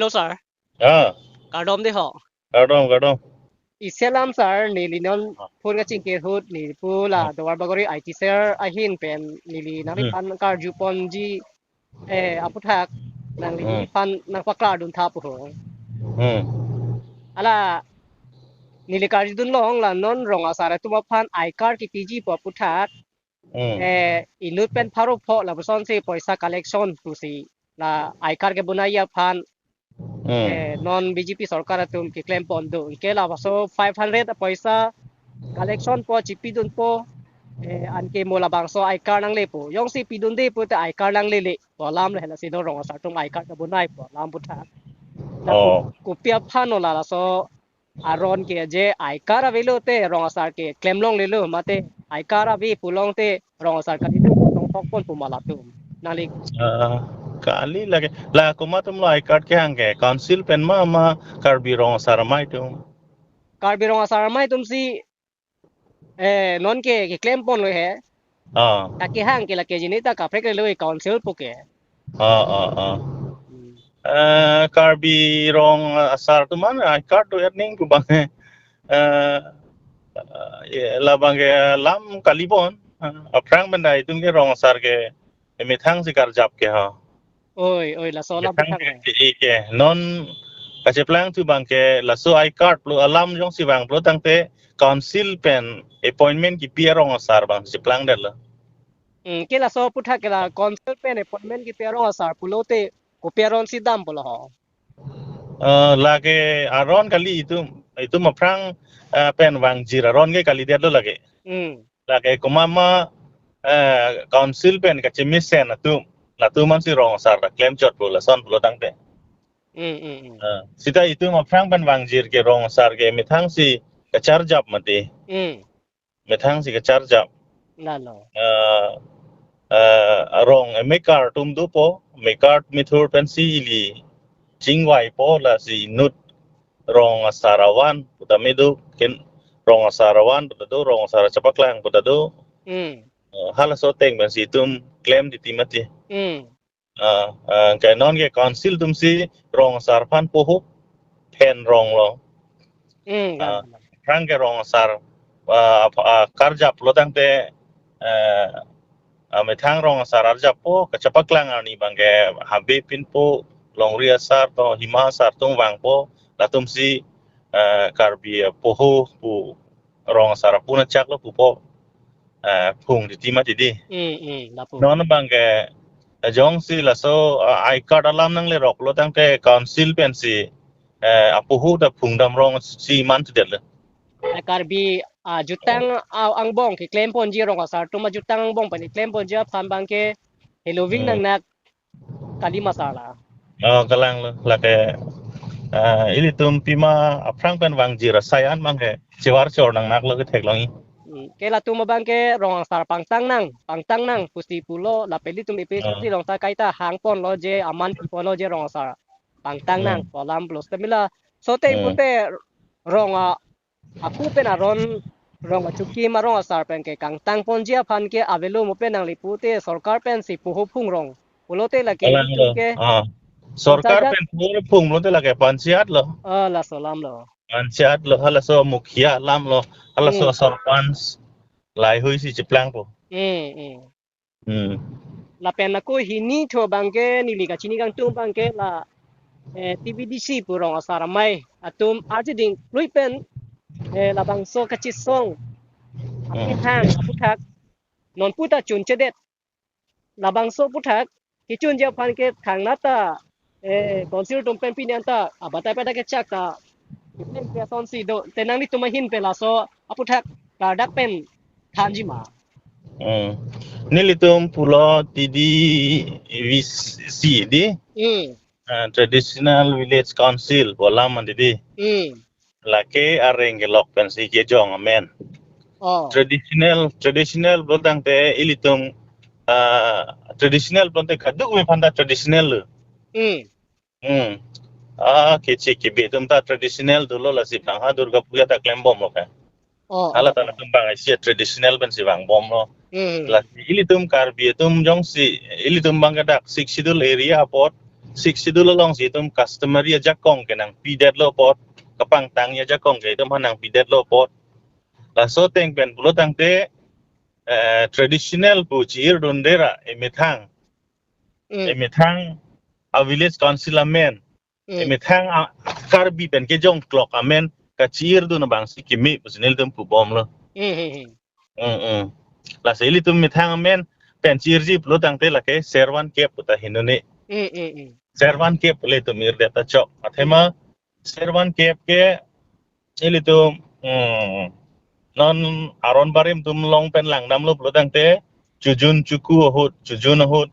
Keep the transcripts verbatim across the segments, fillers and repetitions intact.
Hello, sir. Ah. Kardom dei ho. Kardom, kardom. Isi alam, sir, neli non phone kachingki ahut, neli pu la Duarbagori I T cell ahin pen neli nangli Hmm. phan karju ponji, eh, aphuthak, nangli Hmm. phan nangpaklardun tha pu ho. Hmm. Hala, neli karjudun long la non rong asar atum aphan I card kipiji pu aphuthak, Hmm. eh, inut pen pharo pho lapuson si poisa collection pusi la I card kebonai aphan, Hmm. eh, non B J P sorkar atum keklem pon do. Anke laso five hundred poisa collection po chipidunpo, eh, anke mo labangso I card nanglepo. Jongsi pidunde pute I card nanglele pu alam le, hala si non rong asar atum I card kebonai pu alam aphuthak. La Oh. ko-, kopi aphan lo la laso aron ke je I card avelo te rong asar keklem longlelo, mate I card ave pulote rong asar kali tu tong tok pon pu ma latum. Nangli Ah, kali lake. La komat atum lo I card kehang ke? Council pen ma, ma Karbi Rong Asar Amei atum? Karbi Rong Asar Amei atum si, eh, non ke keklem ponlo he. Ah. Kakehang ke lake jini ta kaprek lelo, eh, council pu ke. Ah, ah, ah. Hmm. Eh, Karbi Rong Asar atum an I card do-et ning pu abang. Eh, eh, ye, labang ke lam kali pon. Eh, aphrang pen dei itum ke rong asar ke, eh, methang si karjap ke ha. Oi, oi, laso alam methang aphuthak ke, eh. Ke, ke non kacheplang tu abang ke laso I card lo alam jongsi vang pulo tangte council pen appointment kipi arong asar abang cheplang detlo. Hmm, ke laso aphuthak ke la council pen appointment kipi arong asar pulote kopi aron si dam pulo ho? Eh, lake aron kali itum, itum aphrang, eh, pen vangjir aron ke kalidet lo lake. Hmm. Lake komat ma, eh, council pen kachemesen atum, latum an si rong asar ta klemchot pu lason pulo tangte. Hmm, hmm, hmm. Eh, seta itum aphrang pen vangjir ke rong asar ke methang si kacharjap mati. Hmm. Methang si kacharjap. Lalo. Eh, eh, arong, eh, mekar atum dopo, mekar methur pensi ili chingvaipo, lasi inut rong asar avan pu ta me do, ken rong asar avan pu ta do, rong asar achapaklang pu ta do. Hmm. Eh, halaso ateng pensi itum klem titi mati. Hmm. Ah, ah, ke non ke council atum si rong asar aphan poho phen rong lo. Hmm, ah, kan. Aphrang ke rong asar, ah, ap-, ah, karjap lo tangte, eh, ah, methang rong asar arjappo, kachapaklang arni abang ke habe pinpo, longri asar to, hima asar atum vangpo, latum si, eh, Karbi, eh, poho pu rong asar apun achak lo pupo, eh, phung titi mati dei. Hmm, hmm, lapu. Non abang ke, eh, jongsi laso, eh, I card alam nanglerok lo tangte council pensi, eh, apoho ta phung dam rong si man tu det lo. Eh, Karbi, ah, jutang, ah, angbong keklem ponji, rong asar atum ajutang angbong pen keklem ponji aphan abang ke heloving Hmm. nangnak kali ma sala. Oh, kalang lo, lake, eh, ilitum pima aphrang pen vangjir asai an abang ke chivar chor nangnak lo ketheklong-i. Hmm, ke latum abang ke rong asar pangtang nang, pangtang nang pusi pulo, lapen ilitum A P H L C Oh. along ta kaita hang ponlo je, aman pi ponlo je rong asar pangtang nang, Hmm. pu alam pulo. Seta mila, sote Hmm. pute rong a aku pen aron rong achukim arong asar pen ke kangtang ponji aphan ke avelo mo pen nangli pute sorkar pensi poho phung rong pulote lake Kalang ilitum lo. ke Ah. Sorkar panchayat pen poho phung lote lake panchayat lo. Ah, laso alam lo. Panchayat lo, halaso mukhiya alam lo, halaso Hmm. sarpanch laheihui si cheplangpo. Hmm, hmm. Hmm. Lapen ako hini tho abang ke neli kachini kangtung abang ke la, eh, T B D C pu rong asar amei atum arjuding lui pen, eh, labangso kachisong Hmm. apithang aphuthak non puta chunchedet. Labangso aphuthak kichunji aphan ke thangnat ta, eh, council atum pen pini anta abatai pada kechak ta, pen ke asonsi do, te nanglitum ahin pen laso aphuthak kardak pen thanji ma? Hmm. Nelitum pulo T D V C dei. Hmm. Ah, Traditional Village Council pu alam mati dei. Hmm. Lake areng kelok pensi kejong amen. Oh. Traditional, traditional pulo tangte ilitum, ah, traditional pulo tangte kadokave aphan ta traditional lo. Hmm. Hmm. Ah, kechik kebi atum ta traditional dolo, lasi bang ha Durga Puja ta klembomlo ke. Oh, hala oh, ta oh. Latum abang isi traditional pensi vangbomlo. Hmm. Lasi ilitum Karbi atum jongsi, ilitum abang ke dak Sixth Schedule area apot, Sixth Schedule alongsi itum customary ajakong ke nangpidetlo apot, kapangtang ajakong ke itum ha nangpidetlo apot. Laso ateng pen pulo tangte, eh, traditional pu chi-irdunde ra emethang. Mm. Emethang a village council amen. Mm. Emethang a Karbi pen kejongklok amen kachi-irdun abangsi keme pusi nelitum pubomlo. Mm, mm, mm. Mm, mm. Lasi ilitum methang amen pen chi-irji pulo tangte lake Servan Kep puta hinone. Mm, mm, mm. Servan Kep pu ilitum irdet ta chok. Athema Servan Kep ke ilitum, mm, non aron barim atum along pen langdamlo pulo tangte Chojun Choku ahut, Chojun ahut,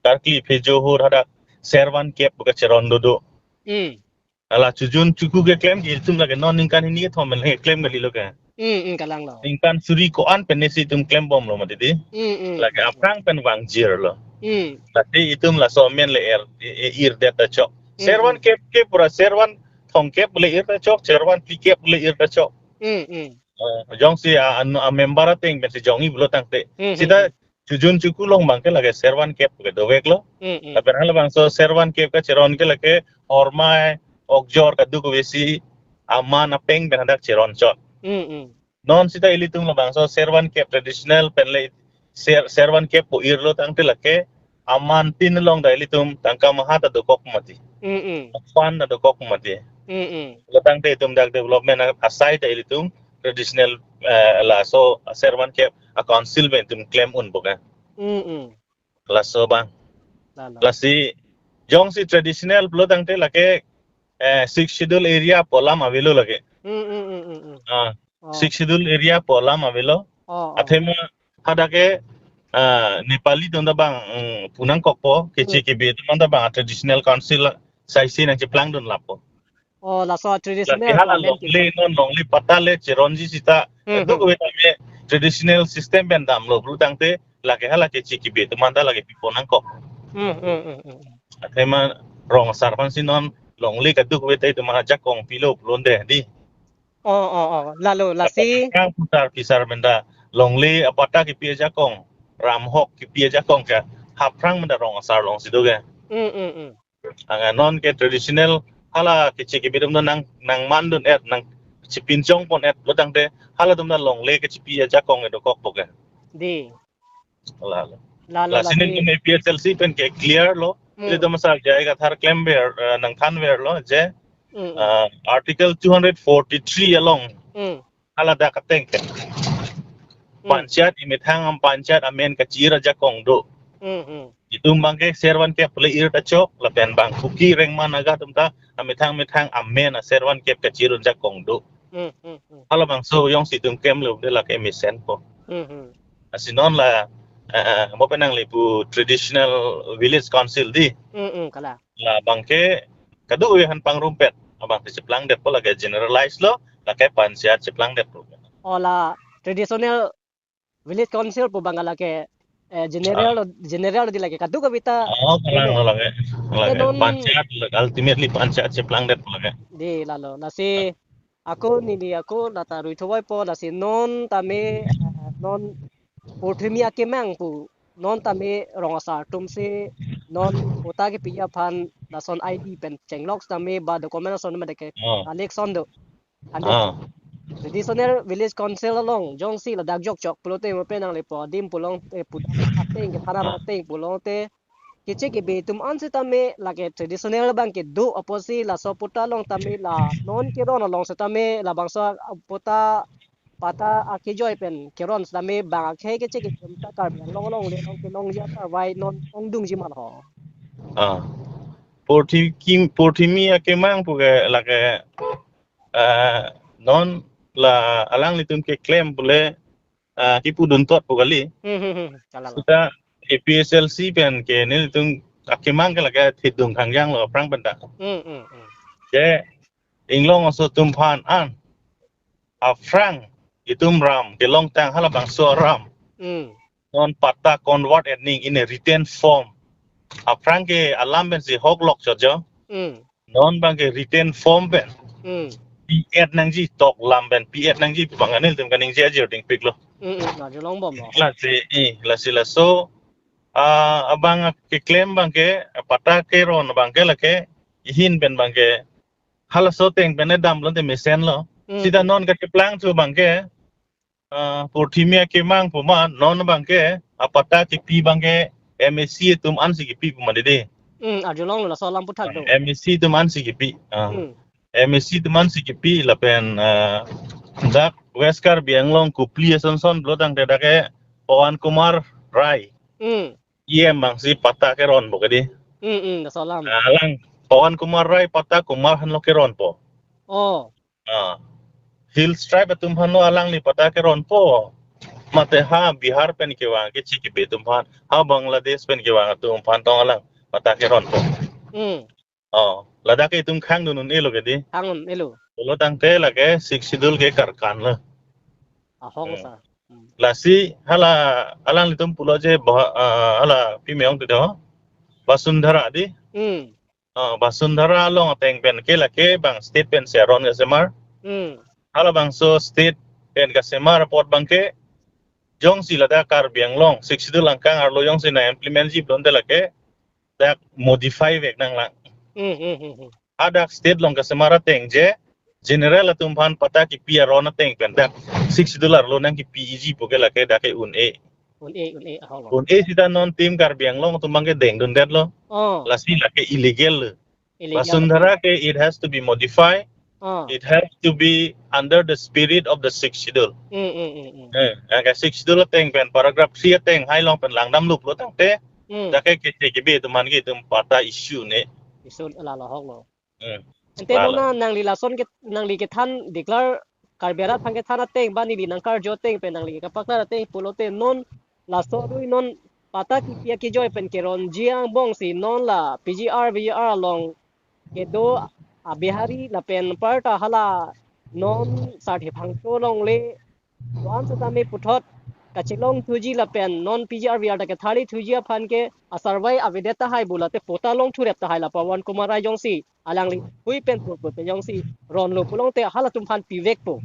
Karkli Phejo ahut hadak Servan Kep pu kacheron dodo. Mm. Hala Chojun Choku keklem ke itum lake non ningkan hini kethom pen keklem kalilo ke. Mm, mm, kalanglo. Ningkan suri ko-an pen nesi itum klembomlo mati di. Mm, mm, lake mm, aphrang pen vangjirlo. Mm. Lasi itum laso amen le-ir, e, e, irdet ta chok. Mm, Servan mm. Kep ke pura Servan Thongkep le-ir ta chok, Servan Phlikep le-ir ta chok. Mm, mm. Eh, jongsi a, an, a member ateng pensi jongji pulo tangte. Mm, mm, Sita mm. Chojun Choku along abangke lake Servan Kep ke doveklo. Mm, mm. Lapen halabangso Servan Kep kacheron ke lake Hormai, Okjor kadokavesi aman apeng pen hadak cheron chot. Mm, mm. Non sita ilitum labangso Servan Kep traditional pen le Ser-, Servan Kep pu irlo tangte lake aman tin along ta ilitum tangka maha ta dokok mati. Mm, mm. Fund ta dokok mati. Mm, mm. Lo tangte itum dak development a-, asai ta ilitum traditional, eh, laso Servan Kep a council pen itum klem un boka. Mm, mm. Laso abang. Lalo. Lasi jongsi traditional pulo tangte lake, eh, Sixth Schedule area pu alam avelo lake. Mm, mm, mm, mm, mm. Ah, Oh. Sixth Schedule area pu alam avelo. Oh, oh. Athema hadak ke, ah, Nepali atum ta bang, mm, pu nangkokpo, keche Mm. kebe atum ta bang traditional council saisi nangcheplangdun lapo. Oh, laso traditional Lake hala government longle, ke. Non longle patta le cheronji sita. Mm, Kadokave mm. tame traditional system pen damlo pulo tangte lake hala keche kebe atum ta lake pipo nangkok. Mm, mm, mm, mm, mm. Athema rong asar aphansi non longle kadokave ta itum ajakong pilo pulote di. Oh, oh, oh. Lalo, lasi. Aphrang putar pisar pen ta longle apatta kepi ajakong, ramhok kepi ajakong ke aphrang pen ta rong asar alongsi do ke. Mm, mm, mm. Anke non ke traditional hala keche kebe atum ta nang, nangmandun-et, nangchepinchongpon-et pulo tangte halatum ta longle kechepi ajakong ke dokokpo ke. Di. Lalo. Lalo, Lasi lasi. Nelitum A P H L C pen ke clear lo. Hmm. Ilitum asar J I Kathar klemver, eh, nangthanverlo je, Hmm, hmm. eh, Article two hundred forty-three along. Hmm. Hala dak ateng ke. Hmm. Panchayat emethang am panchayat amen kachi-ir ajakong do. Hmm, hmm. Itum abangke Servan Kep le-ir ta chok, lapen bang Kuki Rengma Naga atum ta amethang methang amen a Servan Kep kachi-ir ajakong do. Hmm, hmm, hmm. Halabangso jongsi itum klemlo de lake mesenpo. Hmm, hmm. Lasi non la, eh, eh, mo penang le pu traditional village council di. Hmm, hmm, kalang. Labangke kadokave aphan pangrumpet. Abangke cheplangdetpo lake generalize lo, lake panchayat cheplangdetpo. Oh, la traditional village council pu abang lake, eh, general Ah. lo, general lo di lake kadokave ta. Oh, kalang lo lake. Lake Lake non panchayat, lake ultimately panchayat cheplangdetpo lake. Di lalo. Lasi ako neli ako lata ruithuvoipo lasi non tame, eh, non porthimi akemang pu non tame rong asar atumsi non patta kepi aphan lason I D pen chenglok tame ba document ason mate ke Oh. election do. Ante Ah. traditional village council along jongsi ladak jokchok pulote mo penang lepo adim pulote pudak ateng ke thana Ah. ateng pulote keche kebe atum an setame lake traditional abangke do apotsi laso patta along tame la non keron along setame labangso patta patta akejoi pen keron setame bang akhei keche kebe atum ta Karbi Anglong along le along kelongji akarvai non ongdungji ma ho. Ah. Porthi-, kim-, porthimi akemang pu ke lake, eh, non la alanglitum keklem pule, eh, kipudun tot pu kali. Hmm, hmm, hmm. Kalang. Sita A P H L C pen ke nelitum akemang ke lake thidung khangjang lo aphrang pen ta. Hmm, hmm, hmm. Je inglong aso atum aphan an aphrang itum ram kelongtang halabangso aram. Hmm. Non patta convert-et ning in a written form. Aphrang ke alam pensi hoklok chot jo. Hmm. Non abangke written form pen. Hmm. Pi-et nangji, toklam pen pi-et nangji pu abang nelitum kaningje ajir dingpiklo. Hmm, hmm. Arjulongbomlo. Lasi, eh, lasi laso ah, abang keklem abangke, patta keron abangke lake, ihin pen abangke, halaso ateng pen damlo te mesenlo. Hmm. Sita non kacheplang chu abangke, ah, purthimi akemang pu ma, non abangke, apatta kipi abangke, M A C atum ansi kipi pu ma dede. Hmm, arjulonglo laso alam aputhak do. M A C atum ansi kipi. Ah. Hmm. M A C atum ansi kipi lapen, ah, dak West Karbi Anglong Kopili asonson pulo tangte dak ke Pawan Kumar Rai. Hmm. E M abangsi patta keronpo kedi. Hmm, hmm, laso alam. Ah, alang Pawan Kumar Rai patta Kumar aphanlo keronpo. Oh. Ah. Hill Tribe atum aphanlo alangli patta keronpo. Mate ha Bihar pen kevang kechi kebe atum aphan, ha Bangladesh pen kevang atum aphan tong alang patta keronpo. Hmm. Oh, ladak ke itum khangdun un-elo kedi. Khang un-elo. Pulo tangte lake Sixth Schedule ke karkan lo. Ahok, hmm, sir. Hmm. Lasi hala alanglitum pulo je bah-, ah, hala pi me-ong tu do. Basundhara di. Hmm. Ah, Basundhara along ateng pen ke lake bang state pensi aron kasemar. Hmm. Halabangso state pen kasemar apot abangke jongsi ladak Karbi Anglong Sixth Schedule angkang arlo jongsi na implement ji pulote lake dak modify vek nanglang. Hmm, hmm, hmm, hmm. Hadak state along kasemar ateng je general atum aphan patta kipi aron ateng pen dak Sixth Schedule arlo nangkipi-iji pu ke lake dak ke un-e. Un-e, un-e, ahok lo. Un-e sita non Team Karbi Anglong atum abangke dengdundetlo. Oh. Lasi lake illegal lo. Illegal. Basundhara ke it has to be modified. Ah. It has to be under the spirit of the Sixth Schedule. Hmm, hmm, hmm, hmm. Eh, angke Sixth Schedule ateng pen paragraph three ateng hai along pen langdamlo pulo tangte. Hmm. Dak ke kechi kebe atum aphan ke itum patta issue un-e. Issue un-e, la lo, ahok lo. Hmm. Ante, la lo, non na nangli lason ke, nangli kethan declare Karbi arat aphan kethan ateng ba neli nangkarju ateng pen nangli kapaklar ateng pulote non laso arui non patta kipi akejoi pen keronji angbongsi non la P G R, V G R along kedo a-Bihari lapen aparta hala non Sarthe Phangcho alongle do-an setame puthot kachelongthuji lapen non P G R V G R ta ketharlithuji aphan ke asarvai avedet tahai pu late patta longthurep tahai la Pawan Kumar Rai jongsi alangli hui pen purpur pen jongsi ronlo pulote halatum aphan pivekpo.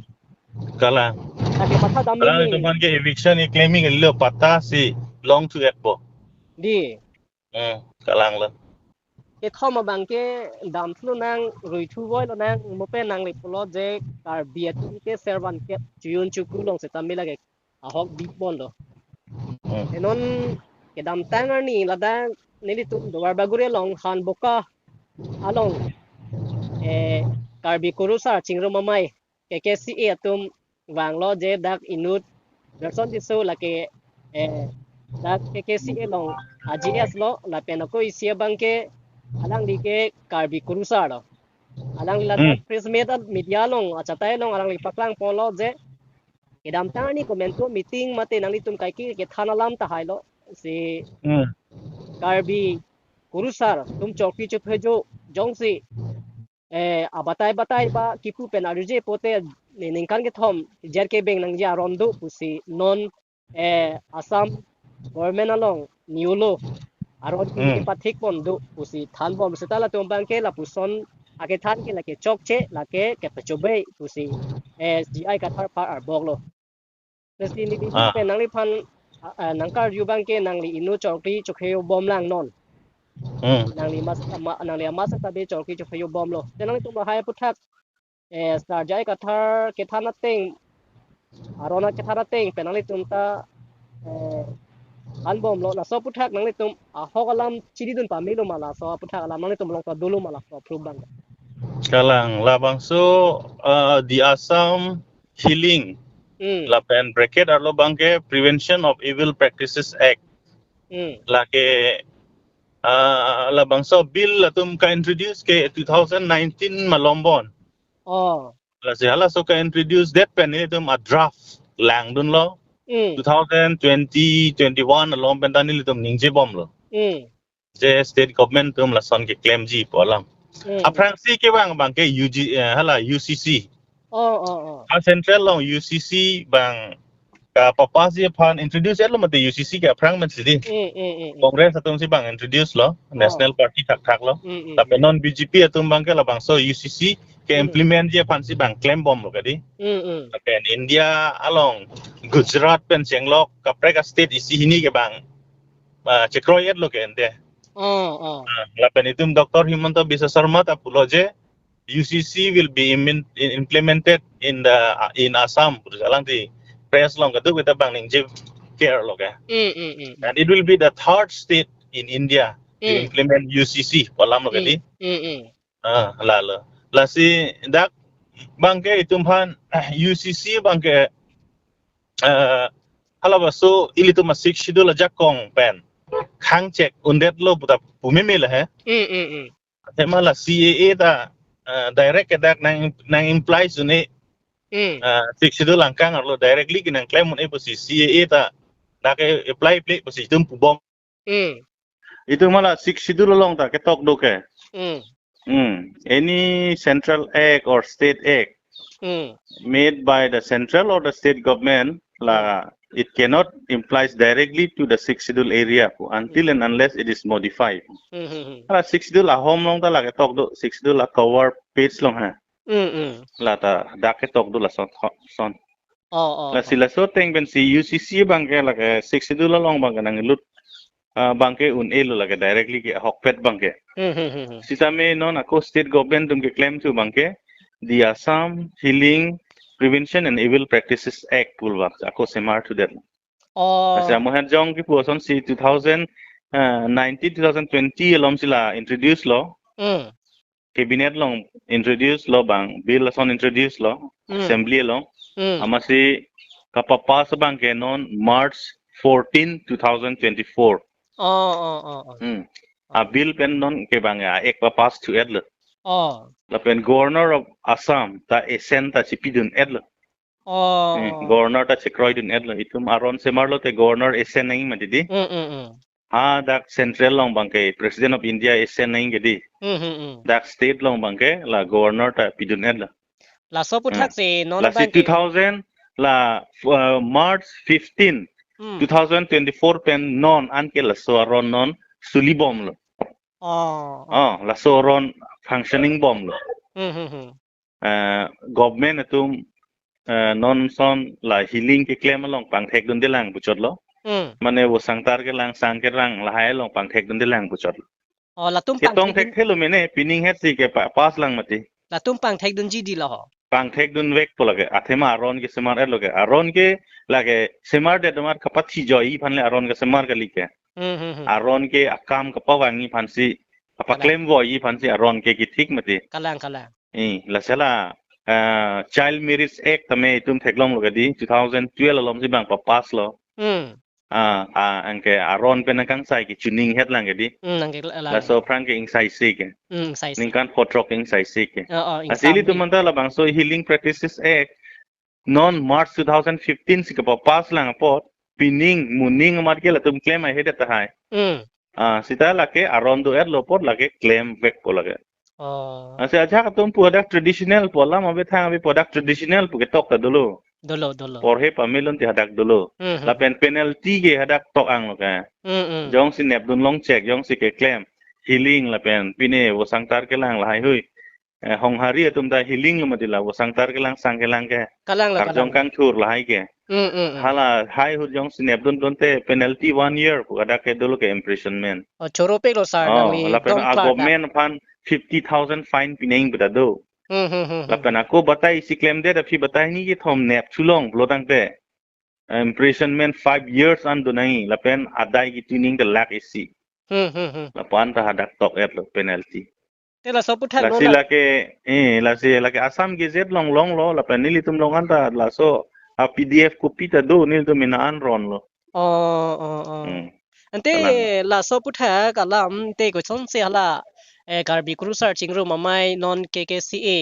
Kalang. Lake matha dam, kalang, neli atum aphan ke eviction keklem kali lo, patta si longthureppo. Di. Hmm, kalang lo. Kethom abangke damthu lonang, ruithu voi lonang, mo pen nangli pulo je Karbi atum ke servan ke chiyun chuku long setame lake ahok bipon lo. Hmm. Te non kedamtang arni ladak nelitum Duarbagori along Hanboka along, eh, Karbi Kurusar Chingrum Amei K K C A atum vanglo je dak inut Gerson Tisso lake, eh, dak K K C A along a G S lo lapen ako isi abangke alangli ke Karbi Kurusar lo. Alangli ladak, hmm, press meet at media along achatai along alangli paklangponlo je kedamtang arni komantu meeting mate nanglitum kaike kethan alam tahai lo si, hmm, Karbi Kurusar atum chokri chophejo jongsi, eh, abatai batai ba kipu pen arjuje pote ne ningkan kethom jer kebeng nangji aron do pusi non, eh, Assam government along niulo aron, hmm, kepathikpon do pusi thanbom seta latum abangke lapuson akethan ke lake chokche lake kepachobei pusi, eh, G I Kathar apar arboklo. Lasi neli, ah, pen nangliphan, ah, ah, nangkarju abangke nangli inut chokri chophejo bomlang non. Hmm. Nangli mas-, ama-, nangli amat seta be chokri chophejo bomlo. Te nanglitum lahai aputhak, eh, Sar G I Kathar kethan ateng, aron akethan ateng pen nanglitum ta, eh, thanbomlo. Laso aputhak nanglitum ahok alam chididun pamelo ma, laso aputhak alam nanglitum along ta dolo ma laso aphrang abang? Kalang, labangso, uh, the Assam Healing, hmm, lapen bracket arlo abangke Prevention of Evil Practices Act. Hmm. Lake, ah, labangso bill atum ka-introduce ke two thousand nineteen malom bon. Oh. Lasi halaso ka-introduce det pen nelitum a-draft langdunlo. Hmm. Two thousand twenty, twenty-one along pen ta nelitum ningjebomlo. Hmm. Je state government atum lason keklemji pu alam. Hmm. Aphrangsi kevang abangke U G, eh, hala U C C. Oh, oh, oh. A-central along U C C abang kapapass-ji aphan introduce-etlo mate U C C ke aphrang pensi di. Hmm, hmm, hmm, hmm. Congress atumsi abang introduce lo, oh, National Party thakthak lo. Hmm, hmm, tapi, hmm, non B J P atum abangke labangso U C C ke, hmm, implement-ji aphansi abang klembomlo kedi. Hmm, hmm. Lapen India along Gujarat pen chenglok kaprek a-state isi hini ke abang ah, chekroi-etlo ke ante. Oh, oh. Ah, lapen itum Doctor Himanta Biswa Sarma ta pulo je U C C will be imin-, in-, implemented in the, uh, in Assam. Pusi alangli press along kaduk kita bang ningje-etlo ke. Mm, mm, mm, mm. And it will be the third state in India to Mm. implement U C C pu alamlo ke Mm, di. mm, mm. Ah, lalo. Lasi dak abangke itum aphan U C C abangke, eh, halabangso ilitum a-Sixth Schedule ajakong pen khangchek undetlo puta pu meme le he. Mm, mm, mm. Athema la C A A ta, eh, direct ke dak nang, nang-implies un-e, Mm. eh, Sixth Schedule angkang arlo directly ke nangklem un-e pusi C A A ta dak ke apply-ple pusi itum pubom. Mm. Itum hala Sixth Schedule along ta ketok do ke. Mm. Mm. Any central act or state act Mm. made by the central or the state government, la, it cannot implies directly to the Sixth Schedule area pu, until Mm. and unless it is modified. Mm, mm, mm. Hala Sixth Schedule ahom along ta la ketok do, Sixth Schedule a-cover page along ha. Mm, mm. La ta dak ketok do lason, son. Oh, oh, Lasi oh. laso ateng pensi U C C abangke lake Sixth Schedule along abangke nanglut, ah, abangke un-elo lake directly ke ahokpet abangke. Hmm, hmm, hmm, hmm. Sitame non ako state government atum keklem thu abangke the Assam Healing Prevention and Evil Practices Act pu abang ako semar thudet. Oh. Lasi amohen jong kipu asonsi two thousand, uh, nineteen, two thousand twenty alom si la introduce lo. Hmm. Cabinet along introduce lo abang, bill ason introduce lo, Hmm. assembly along. Hmm. Amatsi kapapass abangke non March fourteen, two thousand twenty-four. Oh, oh, oh, oh. Hmm. A-bill pen non ke abang a-act papass thu-etlo. Oh. Lapen Governor of Assam ta assent ta chipidun-etlo. Oh. Hmm, Governor ta chekroidun-etlo. Itum aron semarlo te Governor assent nangji mati di. Hmm, hmm, hmm. Hadak central along abangke President of India assent nangji ke di. Hmm, hmm, hmm. Dak state along abangke la Governor ta pidun-etlo. Laso aputhak Hmm. si non Lasi abangke two thousand la, uh, March fifteen, Hmm. two thousand twenty-four pen non anke laso aron non suli bomlo. Oh, oh. Oh, laso aron functioning bomlo. Hmm, hmm, hmm. Eh, government atum, eh, non ason la healing keklem along pangthekdunde lang puchotlo. Hmm. Mane vo sangtar kelang, sang kerang lahai along pangthekdunde lang puchotlo. Oh, latum Ketong pangthekdun- thekthelo mene, pining het si kepa-, pass lang mati. Latum pangthekdunji di lo ho. Pangthekdunvekpo lake. Athema aron ke semar-etlo ke. Aron ke lake semardet amat kapathijoiji aphan le aron ke semar kali ke. Hmm, hmm, hmm. Aron ke akam kapavangji aphansi, Kalang. kapaklemvoiji aphansi aron ke kethik mati. Kalang, kalang. Eh, lasi la, ah, Child Marriage Act tame itum theklonglo ke di, two thousand twelve alom si abang papass lo. Hmm. Ah, ah, anke aron pen nangkangsai ke chuning het lang ke di. Hmm, nang ke la-, la-, Laso aphrang ke ingsaisi ke. Hmm, ingsaisi. Ningkan photrok ingsaisi ke. Oh, oh, Lasi ingsamri. ilitum anta labangso Healing Practices Act non March two thousand fifteen si kapapass lang apot, pining, moning amat ke latum klem ahedet tahai. Hmm. Ah, sita lake aron do-etlo apot lake klemvekpo lake. Oh. Lasi ajahak atum pu hadak traditional pu alam ave thang ave pu hadak traditional pu ketok ta dolo. Dolo, dolo. Porhe pamelon ti hadak dolo. Hmm, hmm. Lapen penalty ke hadak tok-anglo ke. Hmm, hmm. Jongsi nepdun longchek, jongsi keklem. Healing lapen pine vo sangtar kelang lahai hui. Eh, honghari atum ta healing lo mati la, vo sangtar kelang sang kelang ke. Kalang lo, Karjong kalang. kangthur lahai ke. Hmm, hmm, hmm. Hala hai ahut jongsi nepdun dunte penalty one year pu hadak ke dolo ke imprisonment. Oh, choropeklo sir, Oh, nangli lapen dom a klar dak. government aphan fifty thousand fine pinang pu ta do. Hmm, hmm, hmm, hmm. Lapen ako batai isi klemdet aphi batai hini kethom nep chulong pulo tangte imprisonment five years an do nangji, lapen adai kituning ke lakh isi. Hmm, hmm, hmm. Lapu-an ta hadak tok-etlo penalty. Te laso aputhak Lasi nona. lake, eh, lasi lake Assam Gazette along longlo, lapen nelitum along anta laso a-P D F copy ta do, nelitum ina an ronlo. Oh, oh, oh. Hmm. Ante Kalang. laso aputhak alam te kosonsi hala, eh, Karbi Kurusar Chingrum Amei non K K C A,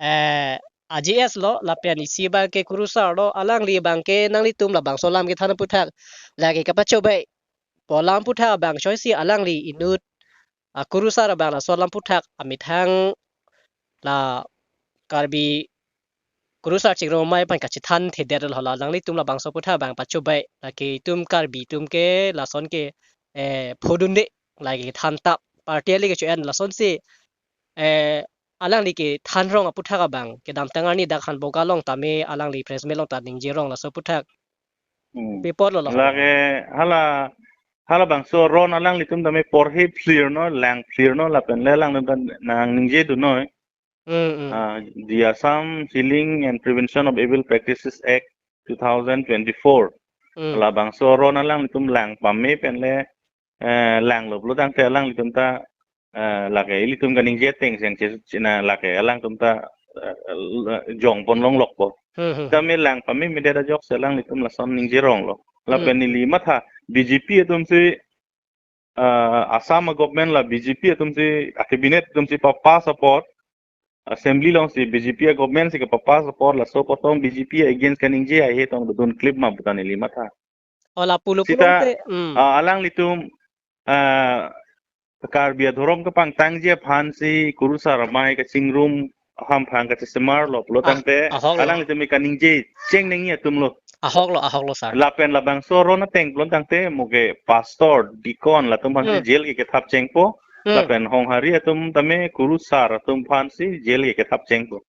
eh, a-G S lo, lapen isi abangke Kurusar lo, alangli abangke nanglitum labangso alam kethan aputhak lake kapachobei pu alam aputhak abang choisi alangli inut, ah, Kurusar abang laso alam aputhak amethang la Karbi Kurusar Chingrum Amei aphan kachethan thedet lo, la alanglitum labangso aputhak abang pachobei, lake itum Karbi atum ke lason ke, eh, phodunde, lake thantap party ali kecho-en lasonsi, eh, alangli kethan rong aputhak abang kedamtang arni dak Hanboka along tame alangli press meet along ta ningje rong laso aputhak. Hmm. Pi apotlo lo. Lake hala Halabangso aron alanglitum tame porhe phlir no, lang phlir no, lapen le alanglitum ta nang ningje dun noi. Hmm, hmm. Ah, the Assam Healing and Prevention of Evil Practices Act two thousand twenty-four. Hmm. Labangso aron alanglitum lang pame pen le, eh, langlo pulo tangte alanglitum ta, eh, lake ilitum kaningje ateng seng che china lake alangtum ta, eh, jongpon longlokpo. Hmm, hmm. Tame lang pame medet ajoksi alanglitum lason ningje ronglo. Lapen Hmm. neli matha B J P atumsi, ah, Assam government la B J P atumsi, a cabinet atumsi pa-pass apot, assembly alongsi B J P government si ke pa-pass apot, laso apot tong B J P against kaningje ahe tong dodun klip ma pu ta neli matha. O lapu lo Sita, pulote, hmm. ah, alanglitum, ah, Karbi adhorom kepangtangji aphansi kurusar amei kachingrum, hamphang kachesemarlo pulo Ah, tangte, ahok lo. alanglitum kaningje cheng nangji atumlo. Ahok lo, ahok lo, sir. Lapen labangso aron ateng pulo tangte, mo ke pastor, deacon, latum aphansi Hmm. jail ke kethap chengpo. Hmm. Lapen honghari atum tame kurusar atum aphansi jail ke kethap chengpo.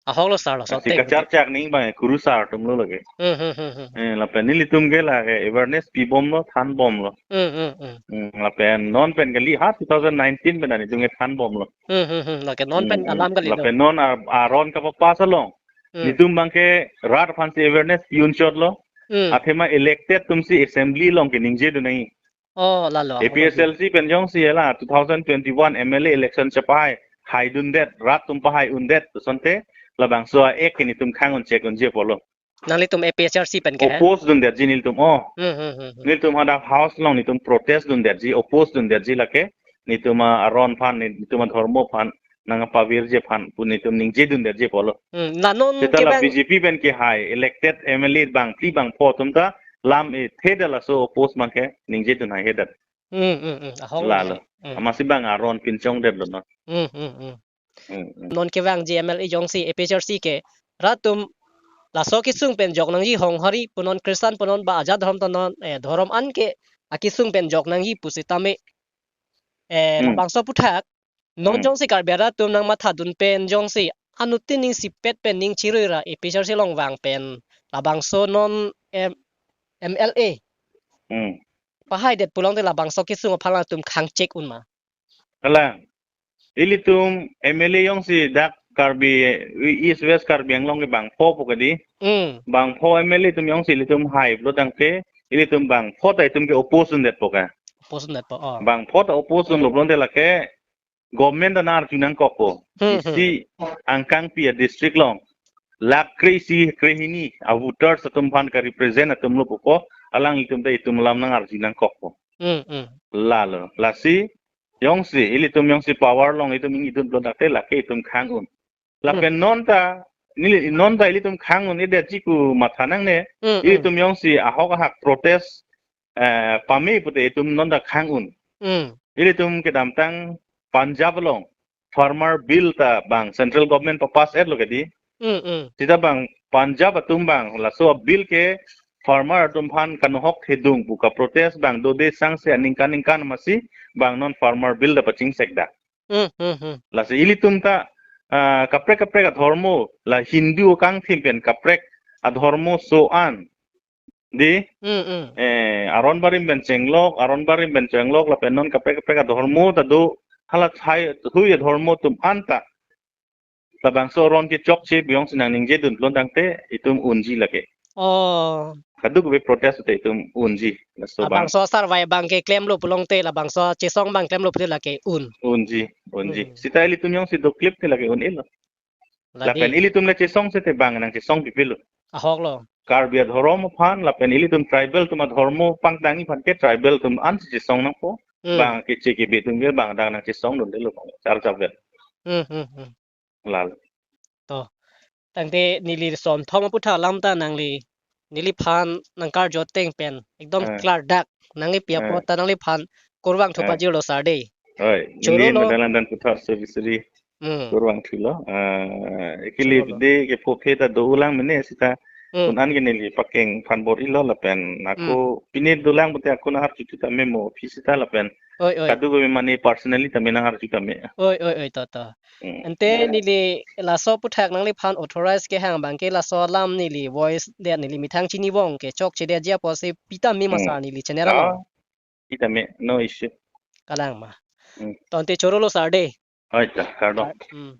Ahok lo, sir, laso Asi ateng. kacharchak ning bang kurusar atumlo lake. Hmm, hmm, hmm, hmm. Eh, lapen nelitum ke lake awareness pibomlo, thanbomlo. Hmm, hmm, hmm. Hmm, lapen non pen kali ha two thousand nineteen pen nelitum ke thanbomlo. Hmm, hmm, hmm. Lake non pen Hmm, hmm. alam kali lo. Lapen non ar-, aron kapa-pass along. Hmm. Nelitum bang ke rat aphansi awareness pi-un chotlo. Hmm. Athema elected atumsi assembly along ke ningje dun nangji. Oh, lalo, ahok lo. A P H L C pen jongsi hala two thousand twenty-one M L A election chepahai, haidundet, rat atum pahai undet, lasonte, labangso a-act ke nelitum khang-un chek-unji apotlo. Nanglitum A P H L C pen ke, eh? Oppose dundetji nelitum, oh. Hmm, hmm, hmm, hmm. Nelitum hadak house along nelitum protest dundetji, oppose dundetji lake, nelitum aron aphan, nelitum adhormo aphan, nangpavirji aphan pu nelitum ningje dundetji apotlo. Hmm, la non Seta la kevang B J P pen kehai, elected M L A bangphli bangpho atum ta lam ethe det laso oppose bang ke ningje dun haihe det. Hmm, hmm, hmm. Ahok lo. Lalo. Hmm. Amatsi bang aron pinchongdetlo non. Hmm, hmm, hmm. Hmm, hmm. Non kevangji M L A jongsi A P H L C ke rat atum laso kesung pen jok nangji, honghari punon, Christian punon, ba ajat dhorom ta non, eh, dhorom an ke akesung pen jok nangji pusitame, eh, Hmm. labangso aphuthak non Hmm. jongsi Karbi arat atum nangmathadun pen jongsi anuttin ning sipet pen ning chirui ra A P H L C along vang pen labangso non, em, M L A Hmm. pahaidet pulote labangso kesung aphan latum khang chek-un ma? Hala, ilitum M L A jongsi dak Karbi, East West Karbi Anglong ke bangpho pu kadi. Hmm. Bangpho M L A atum jongsi ilitum hai pulo tangte, ilitum bangpho ta itum ke oppose dundetpo ke. Oppose dundetpo, oh. Bangpho ta oppose dunlo pulote lake government ta nang-arju nangkokpo. Hmm, hmm. Isi angkangpi a-district along lakh kre-isi kre-hini a-voters atum aphan ka-represent atumlo pupo, alanglitum ta itum alam nang-arju nangkokpo. Hmm, hmm. Lalo. Lasi, jongsi, ilitum jongsi power along itum ingdun pulo tangte lake itum khang-un. Lapen Hmm. non ta, neli, non ta ilitum khang-un edetji pu matha nangne, Hmm, hmm. ilitum jongsi ahok ahak protest, eh, pame pute itum non ta khang-un. Hmm. Ilitum kedamtang Punjab along farmer bill ta bang central government pa-pass etlo kadi. Hmm, hmm. Sita bang Punjab atum bang laso bill ke farmer atum aphan kanohok thedung pu ka-protest bang dode sangse aningkan ningkan amatsi bang non farmer bill ta pachingsekdak. Hmm, hmm, hmm. Lasi ilitum ta, ah, kaprek kaprek adhormo, la Hindu kangthim pen kaprek adhormo so-an. Di? Hmm, hmm. Eh, aron barim pen chenglok, aron barim pen chenglok, lapen non kaprek kaprek adhormo ta do, hala thai, hui adhormo atum anta. Labangso aron kechokche pu jongsi nang ningje dun pulo tangte itum unji lake. Oh. Kadokave protest te itum unji. Laso bang. Labangso asar vai bang ke klemlo pulote, labangso chesong bang klemlo pulote lake un. Unji, unji. Hmm. Sita ilitum jongsi doklip te lake un-elo. Ladi. Lapen ilitum le chesong sete bang nangchesong pipilo. Ahok lo. Karbi adhorom aphan, lapen ilitum tribal atum adhormo pangtangji aphan ke tribal atum ansi chesong nangpo. Hmm. Bang keche kebe atum ke bang dak nangchesong dundelo bang. Char char vel. Hmm, hmm, hmm. Lalo. To. Tangte neli son thom aphuthak alam ta nangli, neliphan nangkarju ateng pen ekdom Eh. klardak nangkepi apot Eh. ta nangliphan kurvangthu Eh. pajirlo sir de. Oi, Choro neli lo. Medalan dan puthak service ri Hmm. kurvangthulo. Ah, ekili Choro lo. de ke phophe ta do-ulang mene sita Hmm. kun an ke neli pakeng aphan bor-ilo lapen ako Hmm. pine dolang pute ako nang-arju tame mo office ta lapen Oi, oi. Kadokave mane personally tame nang-arju tame. Oi, oi, oi, to, to. Hmm. Ante neli laso aphuthak nangliphan authorize kehang abang ke laso alam neli voice de neli methang chinibom ke chokchedetji apotsi pita mi ma Hmm. sir neli channel Ah. along. Itame, no issue. Kalang ma. Hmm. Tangte chorolo sir de. Oi, ta, kardom. Hmm.